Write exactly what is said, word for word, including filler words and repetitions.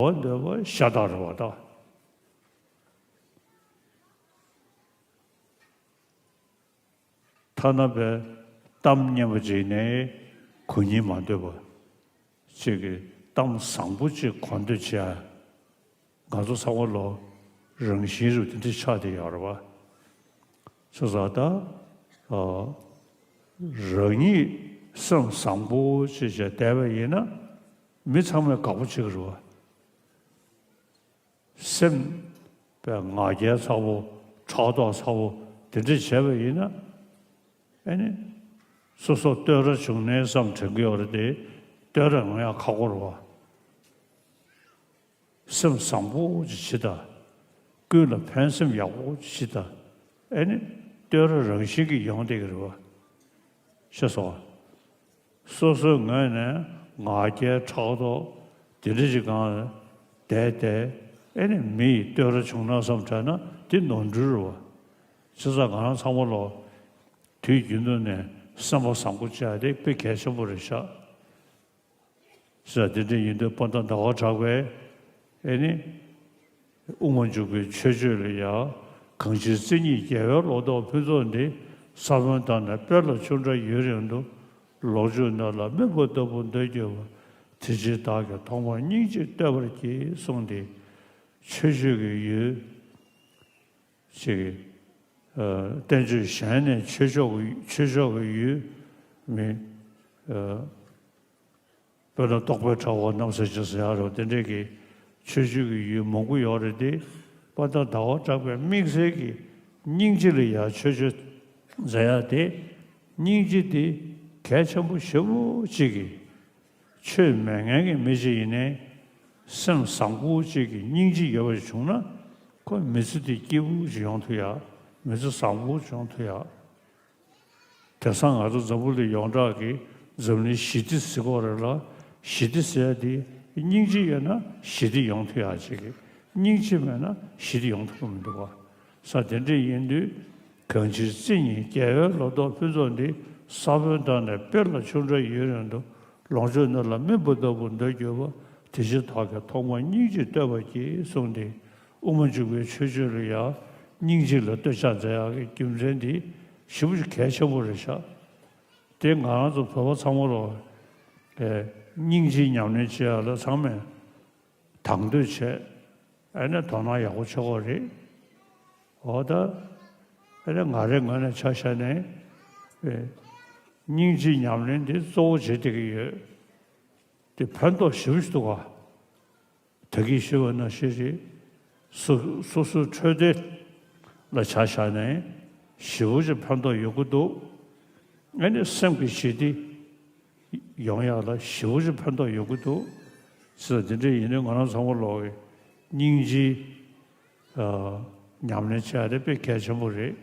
འོ་འདོད་པ་ཤ་སྟག་རེད་བ་ད། ཐ་ན་པའི་གཏམ་སྙན་པོ་ཅིག་ནས་གོ་སྙིང་མ་འདོད་པ་ཅིག་གི་གཏམ་བཟང་པོ་ཅིག་གོ་འདོད་བྱས། ང་ཚོ་ཚང་མ་ལོ་རང་བཞིན་རུ་དེ་འདྲ་ཆགས་བསྡད་ཡོད་རེད་བ། སོ་སོ་ད་ཨ་རང་ཉིད་སེམས་བཟང་པོ་ཅིག་བྱས་བསྡད་པ་ཡིན་ན་མི་ཚང་མས་དགའ་པོ་བྱེད་ཀྱི་རེད་བ། སེམས་པའི་ང་རྒྱལ་ཚ་པོ་ཕྲག་དོག་ཚ་པོ་དེ་འདྲ་བྱས་པ་ཡིན་ན་ཨེ་ནི་སོ་སོ་བསྟོད་ར་བྱུང་ནས་བསམ་དྲན་གྱི་ཡོད་རེད་དེ། བསྟོད་ར་ཡོང་ཡག་ཁག་པོ་རེད་བ། སེམས་བཟང་པོ་ཅིག་བྱེད་དང་། ཀུན་ལ་ཕན་སེམས་ཡག་པོ་ཅིག་བྱེད་དང་། ཨེ་ནི་བསྟོད་ར་རང་བཞིན་གྱིས་ཡོང་བསྡད་ཀྱི་རེད་བ། ཤེས་སོང་ང་། སོ་སོའི་ངོས་ནས་ང་རྒྱལ་ཕྲག་དོག་དེ་འདྲ་ཞིག་སྒང་བསྡད་དེ། ཨེ་ནི་མི་ཡིས་བསྟོད་ར་བྱུང་ན་བསམ་དྲན་ན་དེ་ནོར་འཁྲུལ་རེད་བ། བྱས་ཙང་ང་རང་ཚང་མ་ལོ་དུས་རྒྱུན་དུ་ནས་སེམས་པ་བཟང་པོ་བྱས་དེ་དཔེ་གལ་ཆེན་པོ་རེད་ཤག་ཟེར། དེ་འདྲ་ཡིན་དུས་དཔལ་ལྡན་ཟླ་བ་གྲགས་པས་ཨེ་ནི་དབུ་མ་འཇུག་པའི་མཆོད་བརྗོད་ལ་ཡང་། གང་ཕྱིར་བརྩེ་ཉིད་རྒྱལ་བའི་ལོ་ཏོག་ཕུན་ཚོགས་འདི། ས་བོན་དང་ནི་སྤོས་ལ་ཆུ་འདྲ་ཡུན་རིང་དུ། ལོངས་སྤྱོད་ནོར་ལ་སྨིན་པ་ལྟ་བུར་འདོད་གྱུར་པ། དེ་ཕྱིར་བདག་གིས་ཐོག་མར་སྙིང་རྗེ་བསྟོད་པར་བགྱི་གསུངས་ཏེ། མཆོད་བརྗོད་ཀྱི་ཡུལ་ཅིག་ཨ་བསྟན་བཅོས་གཞན་ནས་མཆོད་བརྗོད་ཀྱི་མཆོད་བརྗོད་ཀྱི་ཡུལ་མི། ཨ་དཔེར་ན་རྟོགས་པའི་གྲགས་པ་རྣམ་གསལ་ཅན་ཟེར་ཡག་རེད་བ། དེ་འདྲའི་གི་མཆོད་བརྗོད་ཀྱི་ཡུལ་མང་པོ་ཡོད་རེད་དེ། དཔལ་ལྡན་ཟླ་བ་གྲགས་པའི་དམིགས་བསལ་གྱི་སྙིང་རྗེ་ལ་ཡང་མཆོད་བརྗོད་མཛད་ཡག་དེ། སྙིང་རྗེ་དེ་གལ་ཆེན་པོ་ཞེ་པོ་ཅིག་གི་ཆོས་མེད་མཁན་གྱི་མི་ཞིག་ཡིན་ནའི། སེམས་བཟང་པོ་ཅིག་གི་སྙིང་རྗེ་ཡོད་པ་ཞིག་བྱུང་ན། ཁོ་མི་ཚེ་འདི་སྐྱིད་པོ་ཞིག་ཡོང་ཐུབ་ཡག་མི་ཚེ་བཟང་པོ་ཞིག་ཡོང་ཐུབ་ཡག་དེང་སང་ང་ཚོ་འཛམ་བུ་གླིང་ཡོངས་གྲགས་ཀྱི་འཛམ་གླིང་ཞི་བདེ་ཟེར་གྱི་ཡོད་རེད་ལ། ཞི་བདེ་ཟེར་ཡག་དེ་སྙིང་རྗེ་ཡོད་ན་ཞི་བདེ་ཡོང་ཐུབ་ཡག་ཅིག་གི། སྙིང་རྗེ་མེད་ན་ཞི་བདེ་ཡོང་ཐུབ་ཀྱི་མི་འདུག་བ། ས་དེ་འདྲ་ཡིན་དུས། གང་ཕྱིར་བརྩེ་ཉིད་རྒྱལ་བའི་ལོ་ཏོག་ཕུན་ཚོགས་འདི། ས་བོན་དང་ནི་སྤོས་ལ་ཆུ་འདྲ་ཡུན་རིང་དུ། ལོངས་སྤྱོད་ནོར་ལ་སྨིན་པ་ལྟ་བུར་འདོད་གྱུར་པ། དེ་ཕྱིར་བདག་གིས་ཐོག་མར་སྙིང་རྗེ་བསྟོད་པར་བགྱི་གསུངས་ཏེ། དབུ་མ་འཇུག་པའི་མཆོད་བརྗོད་ལ་ཡང་སྙིང་རྗེ་ལ་བསྟོད་ཕྱག་མཛད་ཡག་གི་རྒྱུ་མཚན་འདི་ཞེ་པོ་ཅིག་གལ་ཆེན་པོ་རེད་ཤག་དེ་ང་རང་ཚོ་བོད་པ་ཚང་མ་ལོ་ཨེ་སྙིང་རྗེའི་ཉམས་ལེན་བྱེད་ཡག་ལ་ཚང་མས་དང་དོད་བྱས། ཨ་ནི་དོ་སྣང་ཡག་པོ་བྱེད་དགོས་རེད། འོ་ད་ཨ་ནི་ང་རའི་ངོས་ནས་ཆ་བཞག་ནས་ཨེ་སྙིང་རྗེའི་ཉམས་ལེན་འདི་གཙོ་བོ་བྱེད་བསྡད་ཀྱི་ཡོད། དེ་ཕན་ཐོགས་ཞེ་པོ་ཞིག་འདུག་ག་ད་གིན་ཞུས་པ་ནང་བཞིན་རེད། སོ་སོ་སོའི་འཕྲོད་བསྟེན་ལ་ཆ་བཞག་ནས་ཞེ་པོ་ཅིག་ཕན་ཐོགས་ཡོང་གི་འདུག་ཨ་ནི་སེམས་ཀྱི་ཞི་བདེ་ཡོང་ཡག་ལ་ཞེ་པོ་ཅིག་ཕན་ཐོགས་ཡོང་གི་འདུག་ཟེར། དེ་འདྲ་ཡིན་དུས་ང་རང་ཚང་མ་ལོག་གི་སྙིང་རྗེའི་ཨ་ཉམས་ལེན་བྱས་རེད། དཔེ་གལ་ཆེན་པོ་རེད།